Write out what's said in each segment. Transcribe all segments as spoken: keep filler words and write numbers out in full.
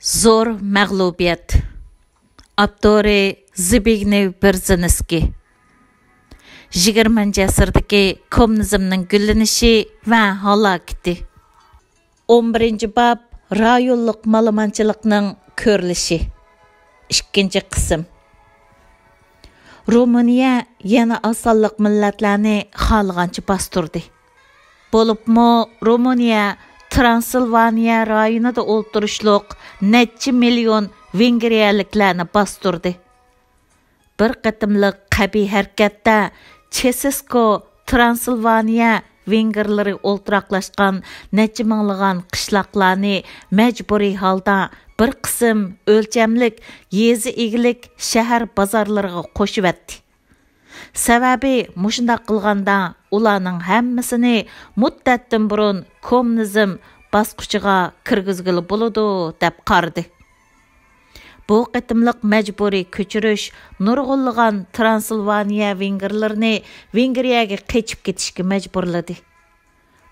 زور مەغلۇبىيەت. ئاپتورى زبىگنېۋ بېرزىنسكىي. يىگىرمىنچى ئەسىردىكى كوممۇنىزمنىڭ گۈللىنىشى ۋە ھالاكىتى. ئون بىرىنچى باب، رايونلۇق مالىمانچىلىقنىڭ كۆرۈلۈشى. ئىككىنچى قىسىم. رومىنىيە يەنە ئاز سانلىق مىللەتلەرنى خالىغانچە باستۇردى. بولۇپمۇ رومىنىيە ترانسىلۋانىيە رايونىدا ئولتۇرۇشلۇق نەچچە مىليون ۋېنگرىيەلىكلەرنى باستۇردى. بىر قېتىملىق قەبىھ ھەرىكەتتە چېسېسكو ترانسىلۋانىيە ۋېنگىرلىرى ئولتۇراقلاشقان نەچچە مىڭلىغان قىشلاقلارنى مەجبۇرىي ھالدا بىر قىسىم ئۆلچەملىك يېزا ئىگىلىك شەھەر بازارلىرىغا قوشۇۋەتتى. سەۋەبى، مۇشۇنداق قىلغاندا ئۇلارنىڭ ھەممىسىنى مۇددەتتىن بۇرۇن كوممۇنىزم باسقۇچىغا كىرگۈزگىلى بولىدۇ، دەپ قارىدى. بۇ قېتىملىق مەجبۇرىي كۆچۈرۈش نۇرغۇنلىغان ترانسىلۋانىيە ۋېنگىرلىرىنى ۋېنگرىيەگە قېچىپ كېتىشكە مەجبۇرلىدى.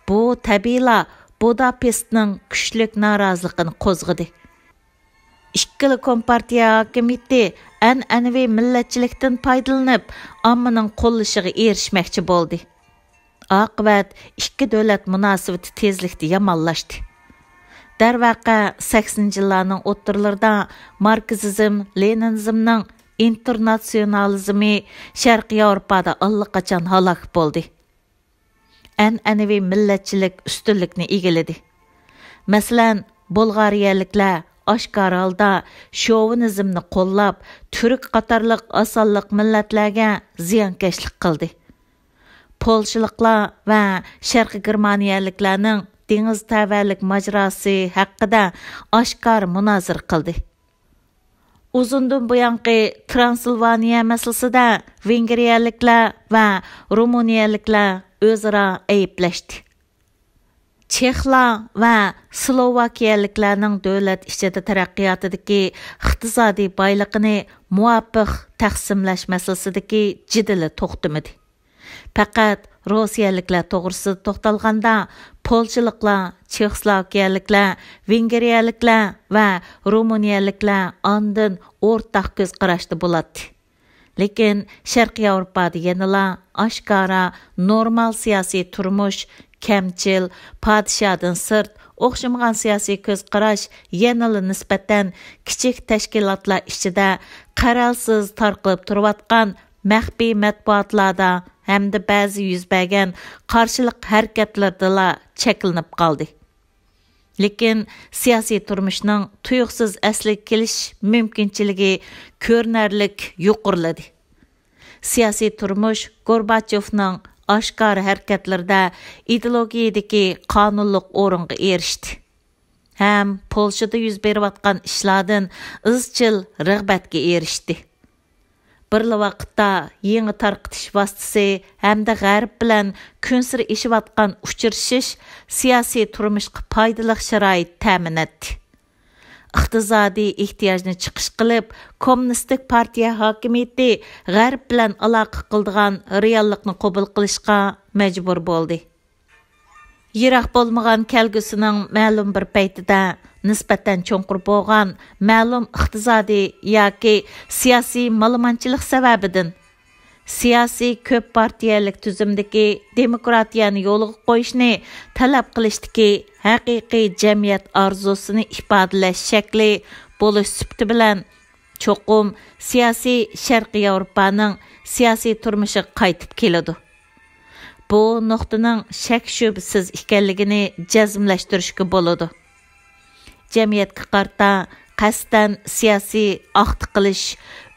بۇ تەبىئىيلا بۇداپېستنىڭ كۈچلۈك نارازىلىقىنى قوزغىدى. ئىككىلا كومپارتىيە ھاكىمىيىتى ئەنئەنىۋى مىللەتچىلىكتىن پايدىلىنىپ، ئاممىنىڭ قوللىشىغا ئېرىشمەكچى بولدى. ئاقىۋەت ئىككى دۆلەت مۇناسىۋىتى تېزلىكتە يامانلاشتى. دەرۋەقە، سەكسىنىنچى يىللارنىڭ ئوتتۇرىلىرىدا ماركسىزم، لېنىنىزمنىڭ ئىنتېرناتسىيونالىزمى شەرقىي ياۋروپادا ئاللىقاچان ھالاك بولدى. ئەنئەنىۋى مىللەتچىلىك ئۈستۈنلۈكنى ئىگىلىدى. مەسىلەن، بۇلغارىيەلىكلەر ئاشكارا ھالدا شوۋىنىزمنى قوللاپ، تۈرك قاتارلىق ئاز سانلىق مىللەتلەرگە زىيانكەشلىك قىلدى. پولشىلىقلار ۋە شەرقىي گېرمانىيەلىكلەرنىڭ دېڭىز تەۋەلىك ماجىراسى ھەققىدە ئاشكارا مۇنازىرە قىلدى. ئۇزۇندىن بۇيانقى ترانسىلۋانىيە مەسىلىسىدە ۋېنگرىيەلىكلەر ۋە رومىنىيەلىكلەر ئۆزئارا ئەيىبلەشتى. چېخلار ۋە سلوۋاكىيەلىكلەرنىڭ دۆلەت ئىچىدە تەرەققىياتىدىكى ئىقتىسادىي بايلىقىنى مۇۋاپىق تەقسىملەش مەسىلىسىدىكى جېدىلى توختىمىدى. پەقەت روسىيەلىكلەر توغرىسىدا توختالغاندا، پولشىلىقلار، چېخوسلوۋاكىيەلىكلەر، ۋېنگرىيەلىكلەر ۋە رومىنىيەلىكلەر ئاندىن ئورتاق كۆز قاراشتا بولاتتى. لېكىن شەرقىي ياۋروپادا يەنىلا ئاشكارا نورمال سىياسىي تۇرمۇش، كەمچىل، پادىشاھدىن سىرت، ئوخشىمىغان سىياسىي كۆز قاراش يەنىلا نىسبەتەن كىچىك تەشكىلاتلار ئىچىدە قەرەلسىز تارقىلىپ تۇرۇۋاتقان مەخپىي مەتبۇئاتلاردا ھەمدە بەزى يۈز بەرگەن قارشىلىق ھەرىكەتلىرىدىلا چەكلىنىپ قالدى. لېكىن سىياسىي تۇرمۇشنىڭ تۇيۇقسىز ئەسلىگە كېلىش مۇمكىنچىلىكى كۆرۈنەرلىك يۇقىرىلىدى. سىياسىي تۇرمۇش گورباچېۋنىڭ ئاشكارا ھەرىكەتلىرىدە ئىدېئولوگىيىدىكى قانۇنلۇق ئورۇنغا ئېرىشتى ھەم پولشىدا يۈز بېرىۋاتقان ئىشلاردىن ئىزچىل رىغبەتكە ئېرىشتى. بىرلا ۋاقىتتا يېڭى تارقىتىش ۋاسىتىسى ھەمدە غەرب بىلەن كۈنسېرى ئېشىۋاتقان ئۇچرىشىش سىياسىي تۇرمۇشقا پايدىلىق شارائىت تەمىن ئەتتى. ئىقتىسادىي ئېھتىياجنى چىقىش قىلىپ، كوممۇنىستىك پارتىيە ھاكىمىيىتى غەرب بىلەن ئالاقە قىلىدىغان رېئاللىقنى قوبۇل قىلىشقا مەجبۇر بولدى. يىراق بولمىغان كەلگۈسىنىڭ مەلۇم بىر پەيتىدە نىسبەتەن چوڭقۇر بولغان مەلۇم ئىقتىسادىي ياكى سىياسىي مالىمانچىلىق سەۋەبىدىن، سىياسىي كۆپ پارتىيەلىك تۈزۈمدىكى دېموكراتىيەنى يولغا قويۇشنى تەلەپ قىلىشتىكى ھەقىقىي جەمئىيەت ئارزۇسىنى ئىپادىلەش شەكلى بولۇش سۈپىتى بىلەن، چوقۇم سىياسىي شەرقىي ياۋروپانىڭ سىياسىي تۇرمۇشىغا قايتىپ كېلىدۇ. بۇ نۇقتىنىڭ شەك-شۈبھىسىز ئىكەنلىكىنى جەزملەشتۈرۈشكە بولىدۇ. جەمئىيەتكە قارىتا قەستەن سىياسىي ئاختا قىلىش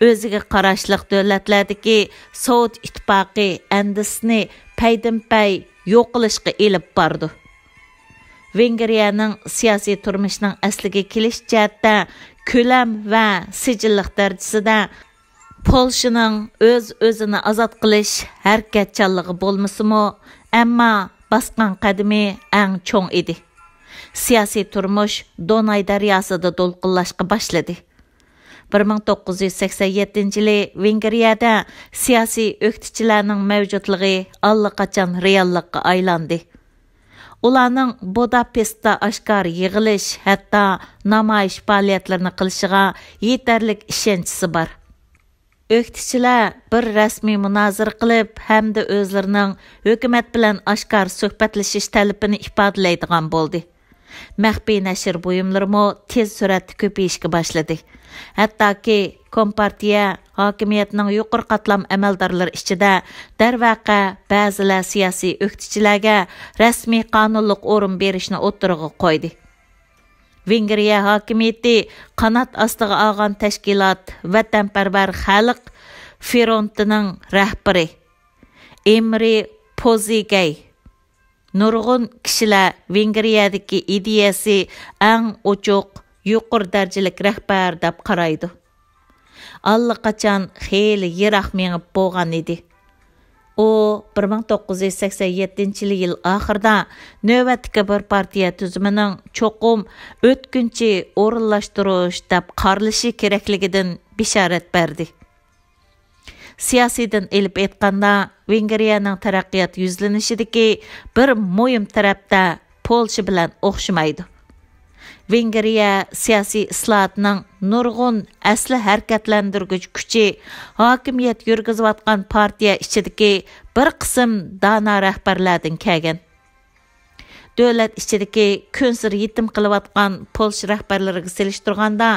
ئۆزىگە قاراشلىق دۆلەتلەردىكى سوۋېت ئىتتىپاقى ئەندىزىسىنى پەيدىنپەي يوقىلىشقا ئېلىپ بارىدۇ. ۋېنگرىيەنىڭ سىياسىي تۇرمۇشنىڭ ئەسلىگە كېلىش جەھەتتە كۆلەم ۋە سىجىللىق دەرىجىسىدە پولشىنىڭ ئۆز-ئۆزىنى ئازاد قىلىش ھەرىكەتچانلىقى بولمىسىمۇ، ئەمما باسقان قەدىمى ئەڭ چوڭ ئىدى. سىياسىي تۇرمۇش دوناي دەرياسىدا دولقۇنلاشقا باشلىدى. بىر مىڭ توققۇز يۈز سەكسەن يەتتىنچى يىلى ۋېنگرىيەدە سىياسىي ئۆكتىچىلەرنىڭ مەۋجۇتلۇقى ئاللىقاچان رېئاللىققا ئايلاندى. ئۇلارنىڭ بۇداپېستتا ئاشكارا يىغىلىش، ھەتتا نامايىش پائالىيەتلىرىنى قىلىشىغا يېتەرلىك ئىشەنچىسى بار. ئۆكتىچىلەر بىر رەسمىي مۇنازىرە قىلىپ ھەمدە ئۆزلىرىنىڭ ھۆكۈمەت بىلەن ئاشكارا سۆھبەتلىشىش تەلىپىنى ئىپادىلەيدىغان بولدى. مەخپىي نەشر بۇيۇملىرىمۇ تېز سۈرئەتتە كۆپىيىشكە باشلىدى. ھەتتاكى كومپارتىيە ھاكىمىيەتنىڭ يۇقىرى قاتلام ئەمەلدارلىرى ئىچىدە، دەرۋەقە، بەزىلەر سىياسىي ئۆكتىچىلەرگە رەسمىي قانۇنلۇق ئورۇن بېرىشنى ئوتتۇرىغا قويدى. ۋېنگرىيە ھاكىمىيىتى قانات ئاستىغا ئالغان تەشكىلات ۋەتەنپەرۋەر خەلق فرونتىنىڭ رەھبىرى ئېمرى پوزىگەي. نۇرغۇن كىشىلەر ۋېنگرىيەدىكى ئىدىيەسى ئەڭ ئوچۇق، يۇقىرى دەرىجىلىك رەھبەر دەپ قارايدۇ. ئاللىقاچان خېلى يىراق مېڭىپ بولغان ئىدى. ئۇ بىر مىڭ توققۇز يۈز سەكسەن يەتتىنچى يىل ئاخىرىدا نۆۋەتتىكى بىر پارتىيە تۈزۈمىنىڭ چوقۇم ئۆتكۈنچى ئورۇنلاشتۇرۇش دەپ قارىلىشى كېرەكلىكىدىن بېشارەت بەردى. سىياسىيدىن ئېلىپ ئېيتقاندا، ۋېنگرىيەنىڭ تەرەققىيات يۈزلىنىشىدىكى بىر مۇھىم تەرەپتە پولشا بىلەن ئوخشىمايدۇ. ۋېنگرىيە سىياسىي ئىسلاھاتنىڭ نۇرغۇن ئەسلى ھەرىكەتلەندۈرگۈچ كۈچى ھاكىمىيەت يۈرگۈزۈۋاتقان پارتىيە ئىچىدىكى بىر قىسىم دانا رەھبەرلەردىن كەلگەن. دۆلەت ئىچىدىكى كۈنسېرى يېتىم قېلىۋاتقان پولشا رەھبەرلىرىگە سېلىشتۇرغاندا،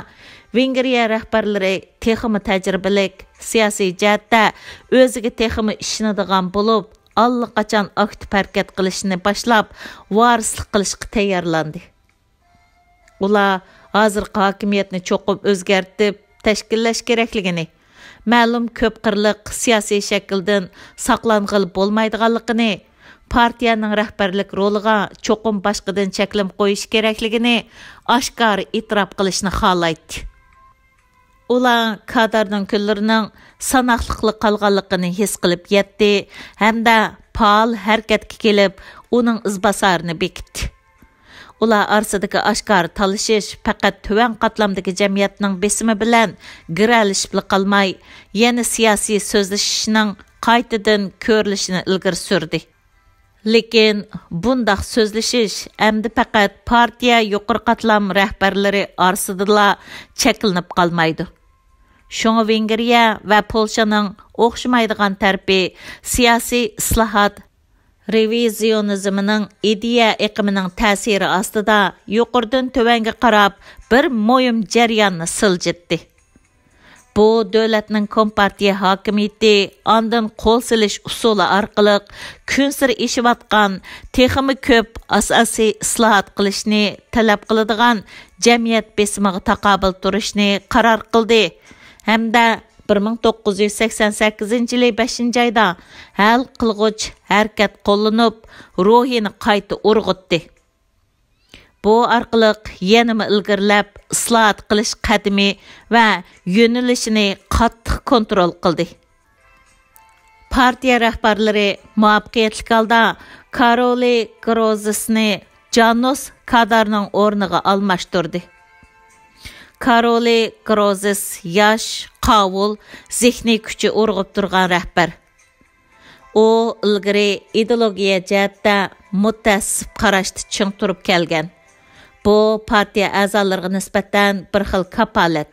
ۋېنگرىيە رەھبەرلىرى تېخىمۇ تەجرىبىلىك، سىياسىي جەھەتتە ئۆزىگە تېخىمۇ ئىشىنىدىغان بولۇپ، ئاللىقاچان ئاكتىپ ھەرىكەت قىلىشنى باشلاپ، ۋارىسلىق قىلىشقا تەييارلاندى. ئۇلار ھازىرقى ھاكىمىيەتنى چوقۇم ئۆزگەرتىپ تەشكىللەش كېرەكلىكىنى، مەلۇم كۆپ قىرلىق سىياسىي شەكىلدىن ساقلانغىلى بولمايدىغانلىقىنى، پارتىيەنىڭ رەھبەرلىك رولىغا چوقۇم باشقىدىن چەكلىمە قويۇش كېرەكلىكىنى ئاشكارا ئېتىراپ قىلىشنى خالايتتى. ئۇلار كادارنىڭ كۈنلىرىنىڭ ساناقلىقلا قالغانلىقىنى ھېس قىلىپ يەتتى ھەمدە پائال ھەرىكەتكە كېلىپ، ئۇنىڭ ئىزباسارىنى بېكىتتى. ئۇلار ئارىسىدىكى ئاشكارا تالىشىش پەقەت تۆۋەن قاتلامدىكى جەمئىيەتنىڭ بېسىمى بىلەن گىرەلىشىپلا قالماي، يەنە سىياسىي سۆزلىشىشنىڭ قايتىدىن كۆرۈلۈشىنى ئىلگىرى سۈردى. لېكىن بۇنداق سۆزلىشىش ئەمدى پەقەت پارتىيە يۇقىرى قاتلام رەھبەرلىرى ئارىسىدىلا چەكلىنىپ قالمايدۇ. شۇڭا ۋېنگرىيە ۋە پولشانىڭ ئوخشىمايدىغان تەرىپى سىياسىي ئىسلاھات، رېۋىزىيونىزمنىڭ ئىدىيە ئېقىمىنىڭ تەسىرى ئاستىدا يۇقىرىدىن تۆۋەنگە قاراپ بىر مۇھىم جەرياننى سىلجىتتى. بۇ دۆلەتنىڭ كومپارتىيە ھاكىمىيىتى ئاندىن قول سېلىش ئۇسۇلى ئارقىلىق كۈنسېرى ئېشىۋاتقان تېخىمۇ كۆپ ئاساسىي ئىسلاھات قىلىشنى تەلەپ قىلىدىغان جەمئىيەت بېسىمىغا تاقابىل تۇرۇشنى قارار قىلدى ھەمدە بىر مىڭ توققۇز يۈز سەكسەن سەككىزىنچى يىلى بەشىنچى ئايدا ھەل قىلغۇچ ھەرىكەت قوللىنىپ، روھىنى قايتا ئۇرغۇتتى. بۇ ئارقىلىق يەنىمۇ ئىلگىرىلەپ، ئىسلاھات قىلىش قەدىمى ۋە يۆنىلىشىنى قاتتىق كونترول قىلدى. پارتىيە رەھبەرلىرى مۇۋەپپەقىيەتلىك ھالدا كارولى گروزىسنى جانۇس كادارنىڭ ئورنىغا ئالماشتۇردى. كارولى گروزىس ياش، قاۋۇل، زېھنىي كۈچى ئۇرغۇپ تۇرغان رەھبەر. ئۇ ئىلگىرى ئىدېئولوگىيە جەھەتتە مۇتەئەسسىپ قاراشتا چىڭ تۇرۇپ كەلگەن. بۇ پارتىيە ئەزالىرىغا نىسبەتەن بىر خىل كاپالەت،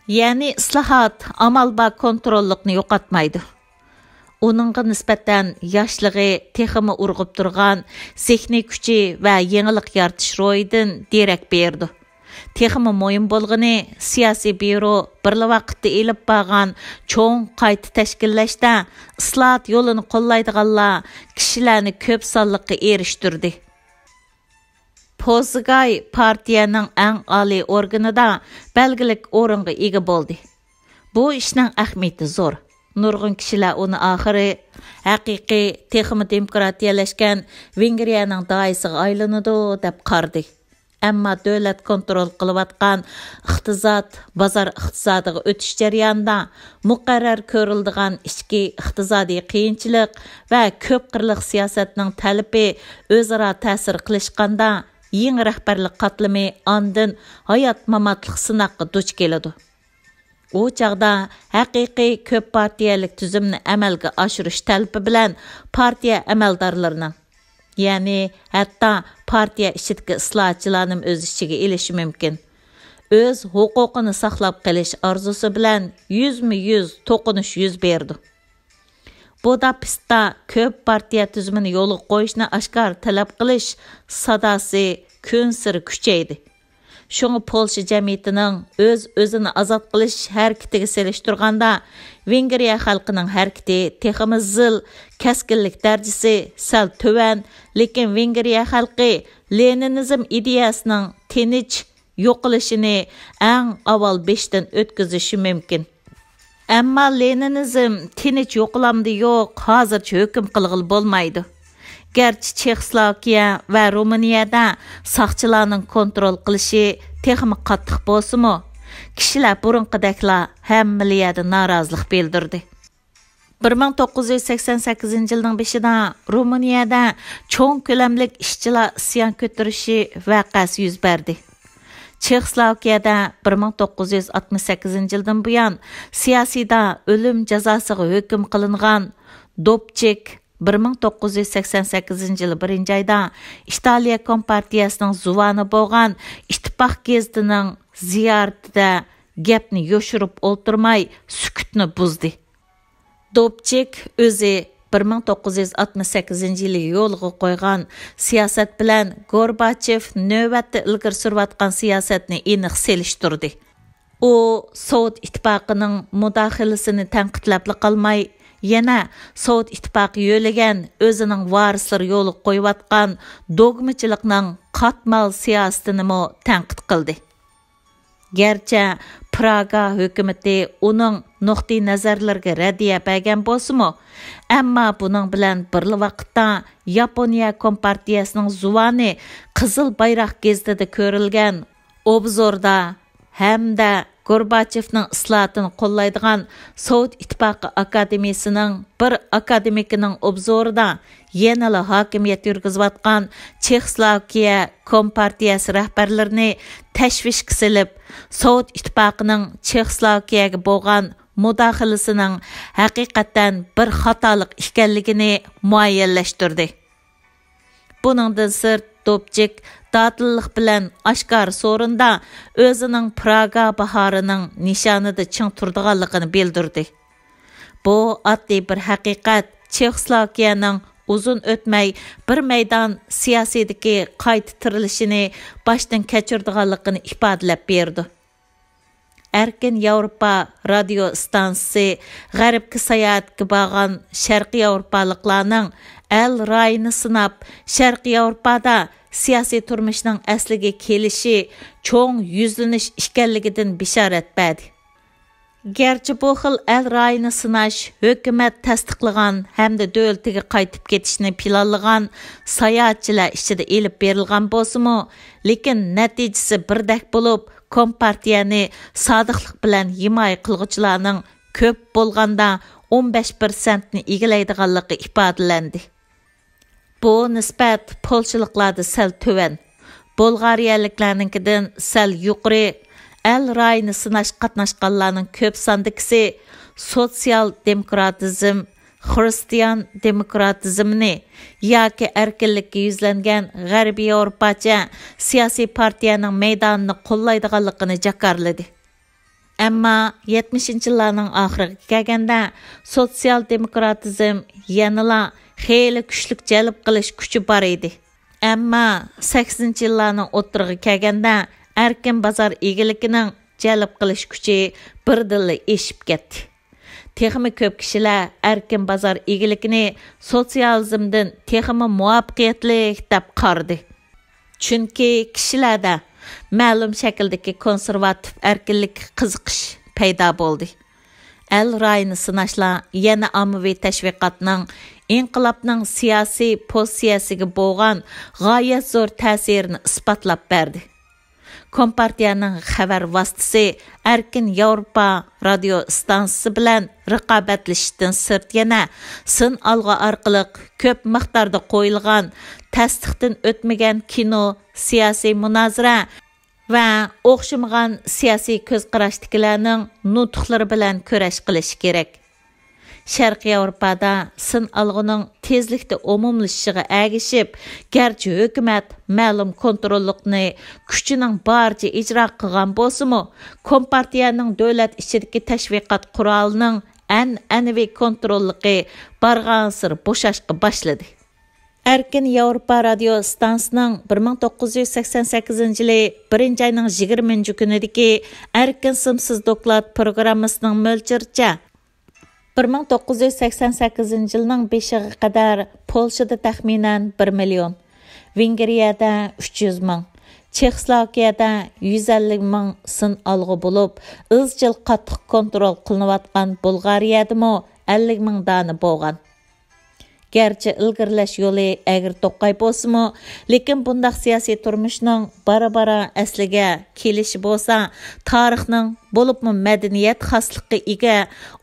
يەنى ئىسلاھات، ئامال بار كونتروللۇقنى يوقاتمايدۇ. ئۇنىڭغا نىسبەتەن ياشلىقى تېخىمۇ ئۇرغۇپ تۇرغان زېھنىي كۈچى ۋە يېڭىلىق يارىتىش روھىدىن دېرەك بېرىدۇ. تېخىمۇ مۇھىم بولغىنى، سىياسىي بيۇرو بىرلا ۋاقىتتا ئېلىپ بارغان چوڭ قايتا تەشكىللەشتە ئىسلاھات يولىنى قوللايدىغانلار كىشىلەرنى كۆپ سانلىققا ئېرىشتۈردى. پوزگاي پارتىيەنىڭ ئەڭ ئالىي ئورگىنىدا بەلگىلىك ئورۇنغا ئىگە بولدى. بۇ ئىشنىڭ ئەھمىيىتى زور. نۇرغۇن كىشىلەر ئۇنى ئاخىرى ھەقىقىي، تېخىمۇ دېموكراتىيەلەشكەن ۋېنگرىيەنىڭ داھىيسىغا ئايلىنىدۇ، دەپ قارىدى. ئەمما دۆلەت كونترول قىلىۋاتقان ئىقتىساد، بازار ئىقتىسادىغا ئۆتۈش جەريانىدا مۇقەررەر كۆرۈلىدىغان ئىچكى ئىقتىسادىي قىيىنچىلىق ۋە كۆپ قىرلىق سىياسەتنىڭ تەلىپى ئۆزئارا تەسىر قىلىشقاندا، يېڭى رەھبەرلىك قاتلىمى ئاندىن ھايات-ماماتلىق سىناققا دۇچ كېلىدۇ. ئۇ چاغدا ھەقىقىي كۆپ پارتىيەلىك تۈزۈمنى ئەمەلگە ئاشۇرۇش تەلىپى بىلەن پارتىيە ئەمەلدارلىرىنىڭ، يەنى ھەتتا پارتىيە ئىچىدىكى ئىسلاھاتچىلارنىمۇ ئۆز ئىچىگە ئېلىشى مۇمكىن. ئۆز ھوقۇقىنى ساقلاپ قېلىش ئارزۇسى بىلەن يۈزمۇ يۈز توقۇنۇش يۈز بېرىدۇ. بۇداپېستتا كۆپ پارتىيە تۈزۈمىنى يولغا قويۇشنى ئاشكارا تەلەپ قىلىش ساداسى كۈنسېرى كۈچەيدى. شۇڭا پولشا جەمئىيىتىنىڭ ئۆز-ئۆزىنى ئازاد قىلىش ھەرىكىتىگە سېلىشتۇرغاندا، ۋېنگرىيە خەلقىنىڭ ھەرىكىتى تېخىمۇ زىل، كەسكىنلىك دەرىجىسى سەل تۆۋەن، لېكىن ۋېنگرىيە خەلقى لېنىنىزم ئىدىيەسىنىڭ تىنچ يوقىلىشىنى ئەڭ ئاۋۋال بېشىدىن ئۆتكۈزۈشى مۇمكىن. ئەمما لېنىنىزم تىنچ يوقىلامدۇ يوق، ھازىرچە ھۆكۈم قىلغىلى بولمايدۇ. گەرچە چېخوسلوۋاكىيە ۋە رومىنىيەدە ساقچىلارنىڭ كونترول قىلىشى تېخىمۇ قاتتىق بولسىمۇ، كىشىلەر بۇرۇنقىدەكلا ھەممىلا يەردە نارازىلىق بىلدۈردى. بىر مىڭ توققۇز يۈز سەكسەن سەككىزىنچى يىلنىڭ بېشىدا رومىنىيەدە چوڭ كۆلەملىك ئىشچىلار ئىسيان كۆتۈرۈشى ۋەقەسى يۈز بەردى. چېخوسلوۋاكىيەدە بىر مىڭ توققۇز يۈز ئاتمىش سەككىزىنچى يىلدىن بۇيان سىياسىيدا ئۆلۈم جازاسىغا ھۆكۈم قىلىنغان دوبچىك بىر مىڭ توققۇز يۈز سەكسەن سەككىزىنچى يىل بىرىنچى ئايدا ئىتالىيە كومپارتىيەسىنىڭ زۇۋانى بولغان ئىتتىپاق گېزىتىنىڭ زىيارىتىدە گەپنى يوشۇرۇپ ئولتۇرماي سۈكۈتنى بۇزدى. دوبچىك ئۆزى بىر مىڭ توققۇز يۈز ئاتمىش سەككىزىنچى يىلى يولغا قويغان سىياسەت بىلەن گورباچېف نۆۋەتتە ئىلگىرى سۈرۈۋاتقان سىياسەتنى ئېنىق سېلىشتۇردى. ئۇ سوۋېت ئىتتىپاقىنىڭ مۇداخىلىسىنى تەنقىدلەپلا قالماي، يەنە سوۋېت ئىتتىپاقى يۆلىگەن ئۆزىنىڭ ۋارىسلىرى يولغا قويۇۋاتقان دوگمىچىلىقنىڭ قاتمال سىياسىتىنىمۇ تەنقىد قىلدى. گەرچە پراگا ھۆكۈمىتى ئۇنىڭ نۇقتىئىنەزەرلىرىگە رەددىيە بەرگەن بولسىمۇ، ئەمما بۇنىڭ بىلەن بىرلا ۋاقىتتا ياپونىيە كومپارتىيەسىنىڭ زۇۋانى قىزىل بايراق گېزىتىدە كۆرۈلگەن ئوبزوردا ھەمدە گورباچېۋنىڭ ئىسلاھاتىنى قوللايدىغان سوۋېت ئىتتىپاقى ئاكادېمىيىسىنىڭ بىر ئاكادېمىكىنىڭ ئوبزورىدا يەنىلا ھاكىمىيەت يۈرگۈزۈۋاتقان چېخوسلوۋاكىيە كومپارتىيەسى رەھبەرلىرىنى تەشۋىشكە سېلىپ، سوۋېت ئىتتىپاقىنىڭ چېخوسلوۋاكىيەگە بولغان مۇداخىلىسىنىڭ ھەقىقەتەن بىر خاتالىق ئىكەنلىكىنى مۇئەييەنلەشتۈردى. بۇنىڭدىن سىرت، دوبچىك دادىللىق بىلەن ئاشكارا سورۇندا ئۆزىنىڭ پراگا باھارىنىڭ نىشانىدا چىڭ تۇرىدىغانلىقىنى بىلدۈردى. بۇ ئاددىي بىر ھەقىقەت چېخوسلوۋاكىيەنىڭ ئۇزۇن ئۆتمەي بىر مەيدان سىياسىيدىكى قايتا تىرىلىشىنى باشتىن كەچۈرىدىغانلىقىنى ئىپادىلەپ بېرىدۇ. ئەركىن ياۋروپا رادىيو ئىستانسىسى غەربكە ساياھەتكە بارغان شەرقىي ياۋروپالىقلارنىڭ ئەل رايىنى سىناپ، شەرقىي ياۋروپادا سىياسىي تۇرمۇشنىڭ ئەسلىگە كېلىشى چوڭ يۈزلىنىش ئىكەنلىكىدىن بېشارەت بەردى. گەرچە بۇ خىل ئەل رايىنى سىناش ھۆكۈمەت تەستىقلىغان ھەمدە دۆلىتىگە قايتىپ كېتىشنى پىلانلىغان ساياھەتچىلەر ئىچىدە ئېلىپ بېرىلغان بولسىمۇ، لېكىن نەتىجىسى بىردەك بولۇپ، كومپارتىيەنى سادىقلىق بىلەن ھىمايە قىلغۇچىلارنىڭ كۆپ بولغاندا ئون بەش پىرسەنتنى ئىگىلەيدىغانلىقى ئىپادىلەندى. بۇ نىسبەت پولشىلىقلاردا سەل تۆۋەن، بۇلغارىيەلىكلەرنىڭكىدىن سەل يۇقىرى. ئەل رايىنى سىناشقا قاتناشقانلارنىڭ كۆپ ساندىكىسى سوتسىيال دېموكراتىزم، خرىستىيان دېموكراتىزمنى ياكى ئەركىنلىككە يۈزلەنگەن غەربىي ياۋروپاچە سىياسىي پارتىيەنىڭ مەيدانىنى قوللايدىغانلىقىنى جاكارلىدى. ئەمما يەتمىشىنچى يىللارنىڭ ئاخىرىغا كەلگەندە، سوتسىيال دېموكراتىزم يەنىلا خېلى كۈچلۈك جەلپ قىلىش كۈچى بار ئىدى. ئەمما سەكسىنىنچى يىللارنىڭ ئوتتۇرىغا كەلگەندە، ئەركىن بازار ئىگىلىكىنىڭ جەلپ قىلىش كۈچى بىردىنلا ئېشىپ كەتتى. تېخىمۇ كۆپ كىشىلەر ئەركىن بازار ئىگىلىكىنى سوتسىيالىزمدىن تېخىمۇ مۇۋەپپەقىيەتلىك دەپ قارىدى. چۈنكى كىشىلەردە مەلۇم شەكىلدىكى كونسېرۋاتىپ ئەركىنلىككە قىزىقىش پەيدا بولدى. ئەل رايىنى سىناشلار يەنە ئاممىۋى تەشۋىقاتنىڭ ئىنقىلابنىڭ سىياسىي پوزىتسىيەسىگە بولغان غايەت زور تەسىرىنى ئىسپاتلاپ بەردى. كومپارتىيەنىڭ خەۋەر ۋاسىتىسى ئەركىن ياۋروپا رادىيو ئىستانسىسى بىلەن رىقابەتلىشىشتىن سىرت يەنە سىن ئالغۇ ئارقىلىق كۆپ مىقداردا قويۇلغان، تەستىقتىن ئۆتمىگەن كىنو، سىياسىي مۇنازىرە ۋە ئوخشىمىغان سىياسىي كۆز قاراشتىكىلەرنىڭ نۇتۇقلىرى بىلەن كۈرەش قىلىشى كېرەك. شەرقىي ياۋروپادا سىن ئالغۇنىڭ تېزلىكتە ئومۇملىشىشىغا ئەگىشىپ، گەرچە ھۆكۈمەت مەلۇم كونتروللۇقنى كۈچىنىڭ بارىچە ئىجرا قىلغان بولسىمۇ، كومپارتىيەنىڭ دۆلەت ئىچىدىكى تەشۋىقات قورالىنىڭ ئەنئەنىۋى كونتروللۇقى بارغانسېرى بوشاشقا باشلىدى. ئەركىن ياۋروپا رادىيو ئىستانسىسىنىڭ بىر مىڭ توققۇز يۈز سەكسەن سەككىزىنچى يىلى بىرىنچى ئاينىڭ يىگىرمىنچى كۈنىدىكى ئەركىن سىمسىز دوكلات پروگراممىسىنىڭ مۆلچىرىچە، بىر مىڭ توققۇز يۈز سەكسەن سەككىزىنچى يىلنىڭ بېشىغا قەدەر پولشىدا تەخمىنەن بىر مىليون، ۋېنگرىيەدە ئۈچ يۈز مىڭ، چېخوسلوۋاكىيەدە يۈز ئەللىك مىڭ سىن ئالغۇ بولۇپ، ئىزچىل قاتتىق كونترول قىلىنىۋاتقان بۇلغارىيەدىمۇ ئەللىك مىڭ دانە بولغان. گەرچە ئىلگىرىلەش يولى ئەگرى توقاي بولسىمۇ، لېكىن بۇنداق سىياسىي تۇرمۇشنىڭ بارا-بارا ئەسلىگە كېلىشى بولسا، تارىخنىڭ، بولۇپمۇ مەدەنىيەت خاسلىقىغا ئىگە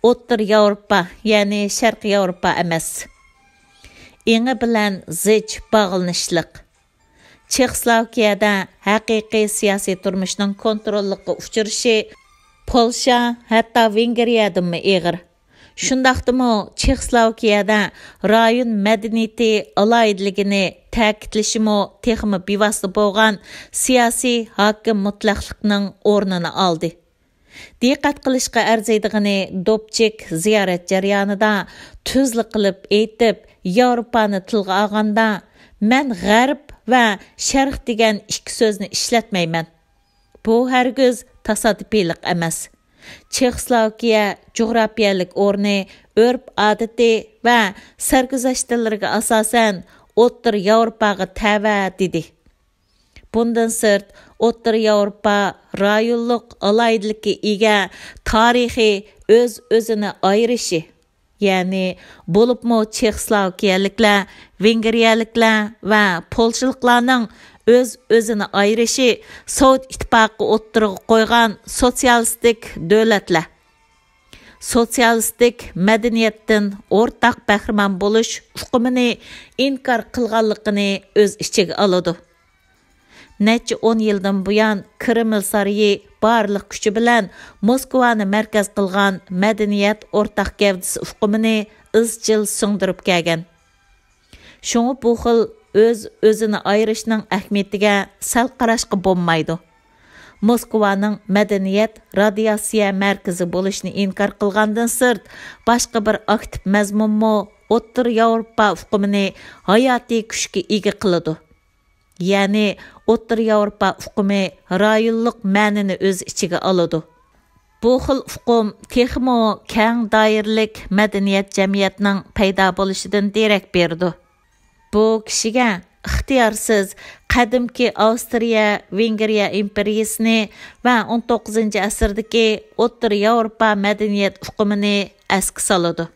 ئوتتۇرا ياۋروپا، يەنى شەرقىي ياۋروپا ئەمەس. ئېڭى بىلەن زىچ باغلىنىشلىق. چېخوسلوۋاكىيەدە ھەقىقىي سىياسىي تۇرمۇشنىڭ كونتروللۇققا ئۇچرىشى پولشا، ھەتتا ۋېنگرىيەدىنمۇ ئېغىر. شۇنداقتىمۇ چېخوسلوۋاكىيەدە رايون مەدەنىيىتى ئالاھىدىلىكىنى تەكىتلىشىمۇ تېخىمۇ بىۋاسىتە بولغان سىياسىي ھاكىم مۇتلەقلىقنىڭ ئورنىنى ئالدى. دىققەت قىلىشقا ئەرزىيدىغىنى، دوبچىك زىيارەت جەريانىدا تۈزلا قىلىپ ئېيتىپ، ياۋروپانى تىلغا ئالغاندا، مەن غەرب ۋە شەرق دېگەن ئىككى سۆزنى ئىشلەتمەيمەن. بۇ ھەرگىز تاسادىپىيلىق ئەمەس. چېخوسلوۋاكىيە جۇغراپىيەلىك ئورنى، ئۆرپ-ئادىتى ۋە سەرگۈزەشتلىرىگە ئاساسەن ئوتتۇرا ياۋروپاغا تەۋە، دېدى. بۇندىن سىرت، ئوتتۇرا ياۋروپا رايونلۇق ئالاھىدىلىككە ئىگە تارىخىي ئۆز-ئۆزىنى ئايرىشى، يەنى بولۇپمۇ چېخوسلوۋاكىيەلىكلەر، ۋېنگرىيەلىكلەر ۋە پولشىلىقلارنىڭ ئۆز-ئۆزىنى ئايرىشى سوۋېت ئىتتىپاقى ئوتتۇرىغا قويغان سوتسىيالىستىك دۆلەتلەر سوتسىيالىستىك مەدەنىيەتتىن ئورتاق بەھرىمەن بولۇش ئۇقۇمىنى ئىنكار قىلغانلىقىنى ئۆز ئىچىگە ئالىدۇ. نەچچە ئون يىلدىن بۇيان، كرېمل سارىيى بارلىق كۈچى بىلەن موسكۋانى مەركەز قىلغان مەدەنىيەت ئورتاق گەۋدىسى ئۇقۇمىنى ئىزچىل سىڭدۈرۈپ كەلگەن. شۇڭا بۇ خىل ئۆز-ئۆزىنى ئايرىشنىڭ ئەھمىيىتىگە سەل قاراشقا بولمايدۇ. موسكۋانىڭ مەدەنىيەت رادىياتسىيە مەركىزى بولۇشنى ئىنكار قىلغاندىن سىرت، باشقا بىر ئاكتىپ مەزمۇنمۇ ئوتتۇرا ياۋروپا ئۇقۇمىنى ھاياتىي كۈچكە ئىگە قىلىدۇ. يەنى ئوتتۇرا ياۋروپا ئۇقۇمى رايونلۇق مەنىنى ئۆز ئىچىگە ئالىدۇ. بۇ خىل ئۇقۇم تېخىمۇ كەڭ دائىرىلىك مەدەنىيەت جەمئىيەتنىڭ پەيدا بولۇشىدىن دېرەك بېرىدۇ. بۇ كىشىگە ئىختىيارسىز قەدىمكى ئاۋسترىيە، ۋېنگرىيە ئىمپېرىيىسىنى ۋە ئون توققۇزىنچى ئەسىردىكى ئوتتۇرا ياۋروپا مەدەنىيەت ئۇقۇمىنى ئەسكە سالىدۇ.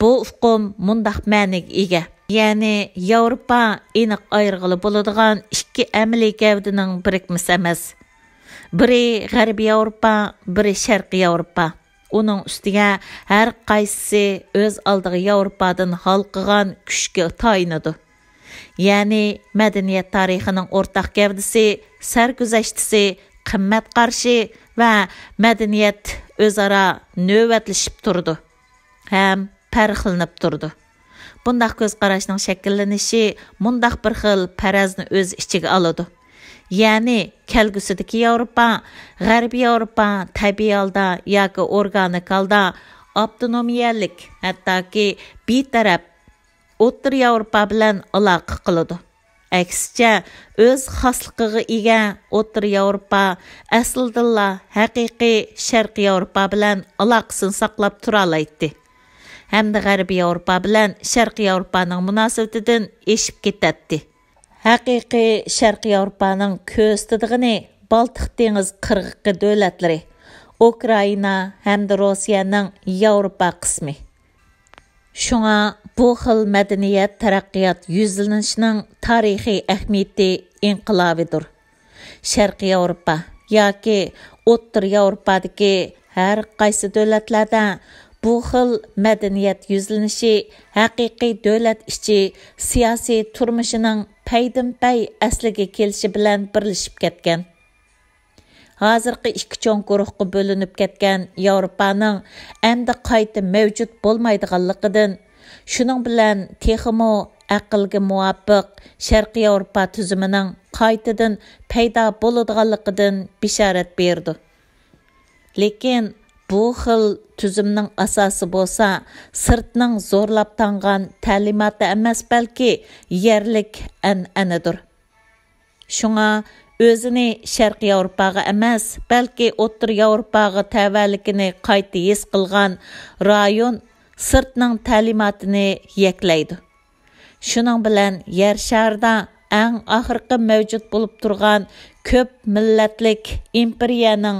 بۇ ئۇقۇم مۇنداق مەنىگە ئىگە، يەنى ياۋروپا ئېنىق ئايرىغىلى بولىدىغان ئىككى ئەمەلىي گەۋدىنىڭ بىرىكمىسى ئەمەس. بىرى غەربىي ياۋروپا، بىرى شەرقىي ياۋروپا. ئۇنىڭ ئۈستىگە ھەر قايسىسى ئۆز ئالدىغا ياۋروپادىن ھالقىغان كۈچكە تايىنىدۇ. يەنى مەدەنىيەت تارىخىنىڭ ئورتاق گەۋدىسى، سەرگۈزەشتىسى، قىممەت قارىشى ۋە مەدەنىيەت ئۆزئارا نۆۋەتلىشىپ تۇرىدۇ ھەم پەرقلىنىپ تۇرىدۇ. بۇنداق كۆز قاراشنىڭ شەكىللىنىشى مۇنداق بىر خىل پەرەزنى ئۆز ئىچىگە ئالىدۇ. يەنى كەلگۈسىدىكى ياۋروپا، غەربىي ياۋروپا تەبىئىي ھالدا ياكى ئورگانىك ھالدا ئاپتونومىيەلىك، ھەتتاكى بىتەرەپ ئوتتۇرا ياۋروپا بىلەن ئالاقە قىلىدۇ. ئەكسىچە، ئۆز خاسلىقىغا ئىگە ئوتتۇرا ياۋروپا ئەسلىدىنلا ھەقىقىي شەرقىي ياۋروپا بىلەن ئالاقىسىنى ساقلاپ تۇرالايتتى ھەمدە غەربىي ياۋروپا بىلەن شەرقىي ياۋروپانىڭ مۇناسىۋىتىدىن ئېشىپ كېتەتتى. ھەقىقىي شەرقىي ياۋروپانىڭ كۆرسىتىدىغىنى بالتىق دېڭىز قىرغىقى دۆلەتلىرى، ئۇكرائىنا ھەمدە روسىيەنىڭ ياۋروپا قىسمى. شۇڭا بۇ خىل مەدەنىيەت تەرەققىيات يۈزلىنىشىنىڭ تارىخىي ئەھمىيىتى ئىنقىلابىيدۇر. شەرقىي ياۋروپا ياكى ئوتتۇرا ياۋروپادىكى ھەر قايسى دۆلەتلەردە بۇ خىل مەدەنىيەت يۈزلىنىشى ھەقىقىي دۆلەت ئىچى سىياسىي تۇرمۇشىنىڭ پەيدىنپەي ئەسلىگە كېلىشى بىلەن بىرلىشىپ كەتكەن. ھازىرقى ئىككى چوڭ گۇرۇھقا بۆلۈنۈپ كەتكەن ياۋروپانىڭ ئەمدى قايتا مەۋجۇت بولمايدىغانلىقىدىن، شۇنىڭ بىلەن تېخىمۇ ئەقىلگە مۇۋاپىق شەرقىي ياۋروپا تۈزۈمىنىڭ قايتىدىن پەيدا بولىدىغانلىقىدىن بېشارەت بېرىدۇ. لېكىن بۇ خىل تۈزۈمنىڭ ئاساسى بولسا سىرتنىڭ زورلاپ تاڭغان تەلىماتى ئەمەس، بەلكى يەرلىك ئەنئەنىدۇر. شۇڭا ئۆزىنى شەرقىي ياۋروپاغا ئەمەس، بەلكى ئوتتۇرا ياۋروپاغا تەۋەلىكىنى قايتا ھېس قىلغان رايون سىرتنىڭ تەلىماتىنى يەكلەيدۇ. شۇنىڭ بىلەن يەر شارىدا ئەڭ ئاخىرقى مەۋجۇت بولۇپ تۇرغان كۆپ مىللەتلىك ئىمپېرىيەنىڭ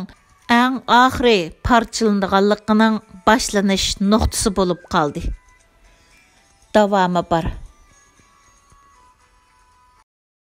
ئەڭ ئاخىرى پارچىلىنىدىغانلىقىنىڭ باشلىنىش نۇقتىسى بولۇپ قالدى. داۋامى بار.